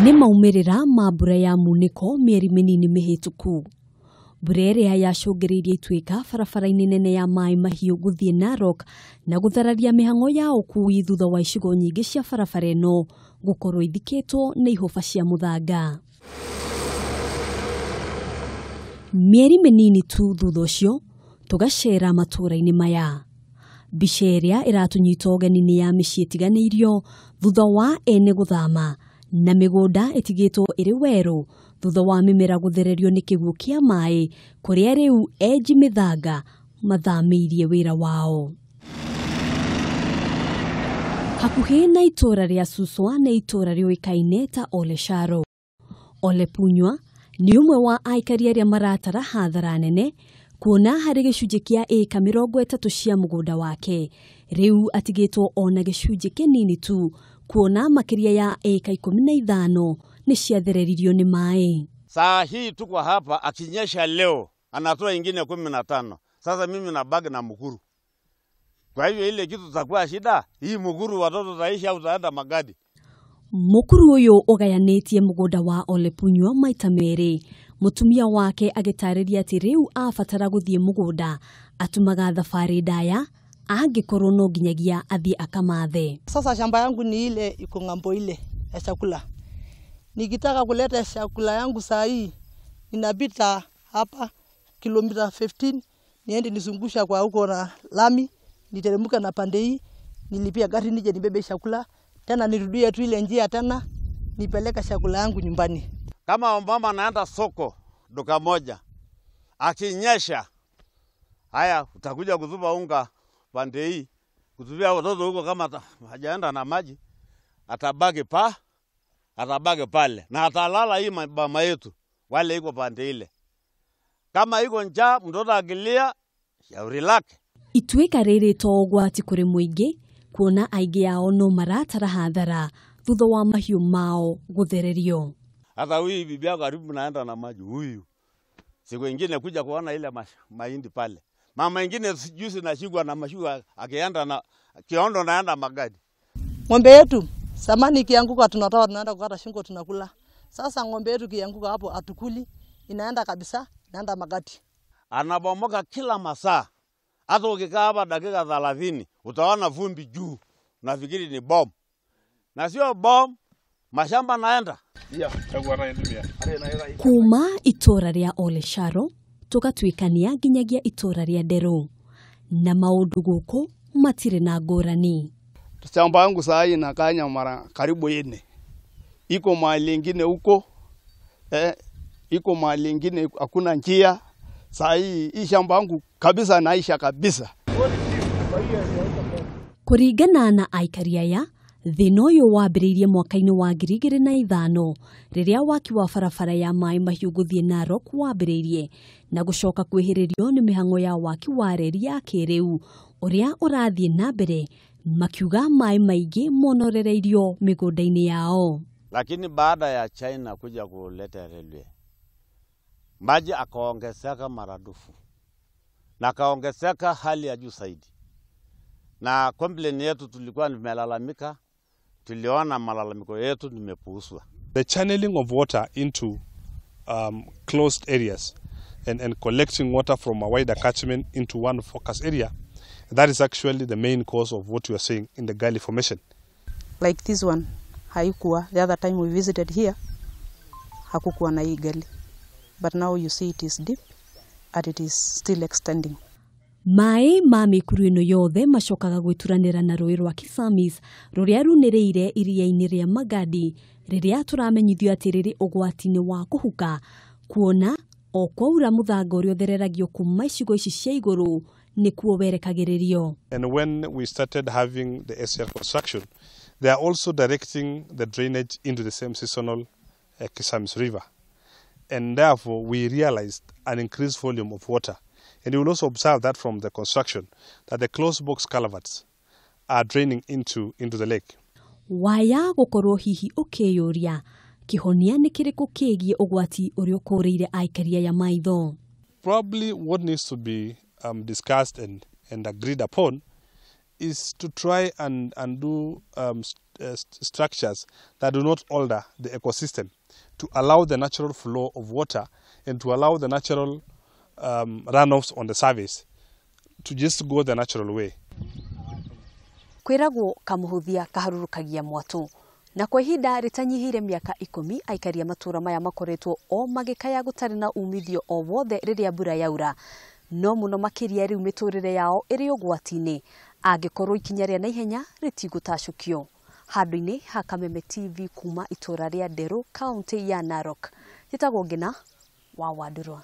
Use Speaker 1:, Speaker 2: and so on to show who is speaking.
Speaker 1: Nĩ maumĩrĩra ma mbura ya munĩko mĩeri mĩnini mĩhĩtũku. Mbura ĩrĩa yacũngĩrĩirie ituĩka barabara-inĩ nene ya Maĩ Mahiũ gũthiĩ Narok na gũthararia mĩhang'o ya ũkui thutha wa icigo nyingĩ cia barabara ĩno gũkorwo ithikĩtwo nĩ ihũba cia mũthanga. Mĩeri mĩnini tu thutha ũcio tũgacera matũũra-inĩ maya. Mbica ĩrĩa ĩratũnyita ũgeni nĩ ya mĩciĩ ĩtiganĩirio thutha wa ene gũthama na mĩgũnda ĩtigĩtwo ĩrĩ werũ thutha wa mĩmera gũthererio nĩ kĩguũ kĩa maĩ kũrĩa rĩu enji mĩthanga mathamĩirie wĩra wao. Hakuhĩ na itũũra rĩa Suswa nĩ itũũra rĩũĩkaine ta Ole Sharo. Ole Punywa nĩ ũmwe wa aikari arĩa maratara hathara nene kuona harĩ gĩcunjĩ kĩa ĩka 30 cia mũgũnda wake rĩu atigĩtwo ona gĩcunjĩ kĩnini tu kuona makĩria ya ĩka 15 nĩ ciathereririo nĩ maĩ.
Speaker 2: Saa hii tuko hapa, akinyesha leo anatoa ingine 15. Sasa mimi nabaki na mukuru. Kwa hivyo ile kitu tutakuwa shida, hii mukuru watoto taisha au taenda Magadi.
Speaker 1: Mukuru ũyũ ũgayanĩtie mũgũnda wa Ole Punywa maita merĩ. Mũtumia wake agĩtarĩria atĩ rĩu abatara gũthiĩ mũgũnda atumaga thabarĩ ndaya angĩkorwo no nginyagia athiĩ akamathe.
Speaker 3: Sasa shamba yangu ni ile iko ng'ambo ile ya chakula. Nikitaka kuleta chakula yangu saa hii ninapita hapa kilomita 15 niende nizungusha kwa huko na lami, niteremka na pande hii, nilipia gari nije nibebe chakula, tena nirudie tu ile njia tena nipeleka chakula yangu nyumbani.
Speaker 2: Kama mama anaenda soko duka moja, akinyesha haya utakuja kutupa unga pande hii, kutupia watoto huko kama hajaenda na maji, atabaki pa atabaki pale na atalala hii mama yetu wale iko pande ile. Kama iko njaa mtoto akilia shauri lake.
Speaker 1: Ituĩka rĩrĩ to ũgwati kũrĩ mũingĩ kuona aingĩ ao no maratara hathara thutha wa mahiũ mao gũthererio.
Speaker 2: Hata huyu bibi yako karibu naenda na maji huyu. Siku nyingine kuja kuona ile mahindi pale. Mama ingine juzi nashikwa na mashuka akienda na kiondo naenda Magadi.
Speaker 3: Ng'ombe yetu samani ikianguka tunatoa tunaenda kukata shingo tunakula. Sasa ng'ombe yetu ikianguka hapo atukuli, inaenda kabisa, inaenda Magadi.
Speaker 2: Anabomoka kila masaa. Hata ukikaa hapa dakika 30 utaona vumbi juu. Nafikiri ni bomb. Na sio bomb, mashamba naenda.
Speaker 1: Kuma itũũra rĩa Ole Sharo tũgatuĩkania nginyagia itũũra rĩa Nderũ na maũndũ gũkũ matirĩ na ngũrani.
Speaker 4: Shamba yangu saa hii inakanya mara karibu 4. Iko mahali ingine huko, iko mahali ingine hakuna njia. Saa hii shamba yangu kabisa naisha kabisa.
Speaker 1: Kũringana na aikari aya, thĩna ũyũ wambĩrĩirie mwaka-inĩ wa 2005 rĩrĩa waki wa barabara ya Maĩ Mahiũ gũthiĩ Narok wambĩrĩirie na gũcoka kwĩhĩrĩrio nĩ mĩhang'o ya waki wa reri ya kĩrĩu ũrĩa ũrathiĩ na mbere, makiuga maĩ maingĩ monorereirio mĩgũnda-inĩ yao.
Speaker 2: Lakini baada ya China kuja kuleta railway, maji akaongezeka maradufu na akaongezeka hali ya juu zaidi. Na complaint yetu tulikuwa tumelalamika, tuliona malalamiko yetu nimepuuzwa.
Speaker 5: The channeling of water into closed areas and collecting water from a wider catchment into one focus area, that is actually the main cause of what you are seeing in the gully formation.
Speaker 6: Like this one, haikuwa. The other time we visited here, hakukuwa na hii gully. But now you see it is deep and it is still extending.
Speaker 1: Maĩ ma mĩkuru ĩno yothe macokaga gwĩturanĩra na rũĩ rwa Kisamis rũrĩa runĩrĩire iria-inĩ rĩa Magadi rĩrĩa tũramenyithio atĩ rĩrĩ ũgwati-inĩ wa kũhuka kuona o kwaura mũthanga ũrĩa ũthereragio kuma icigo ici cia igũrũ nĩkuo werekagĩrĩrio.
Speaker 5: And when we started having the SGR construction, they are also directing the drainage into the same seasonal Kisamis River. And therefore we realized an increased volume of water. And you will also observe that from the construction, that the closed box culverts are draining into the lake.
Speaker 1: Waya gũkorwo hihi ũkĩyũria kĩhonia nĩ kĩrĩkũ kĩgiĩ ũgwati ũrĩa ũkũrĩire aikari aya maitho.
Speaker 5: Probably what needs to be discussed and agreed upon is to try and do structures that do not alter the ecosystem, to allow the natural flow of water and to allow the natural runoffs on the surface to just go the natural way.
Speaker 1: Kwiragwo kamuhuthia kaharurukagia mwatu na kwa ihinda ritanyihire miaka 10 aikari a matura maya makoretwo o magikaya gutari na umithio o wothe riria mbura yaura, no muno makiria riu miturire yao iri ugwati-ini angikorwo ikinya ria naihenya ritigutacukio. Handu-ini ha Kameme TV kuma itura ria Nderu, kaunti ya Narok, njitagwo Ngina wa Wandurwa.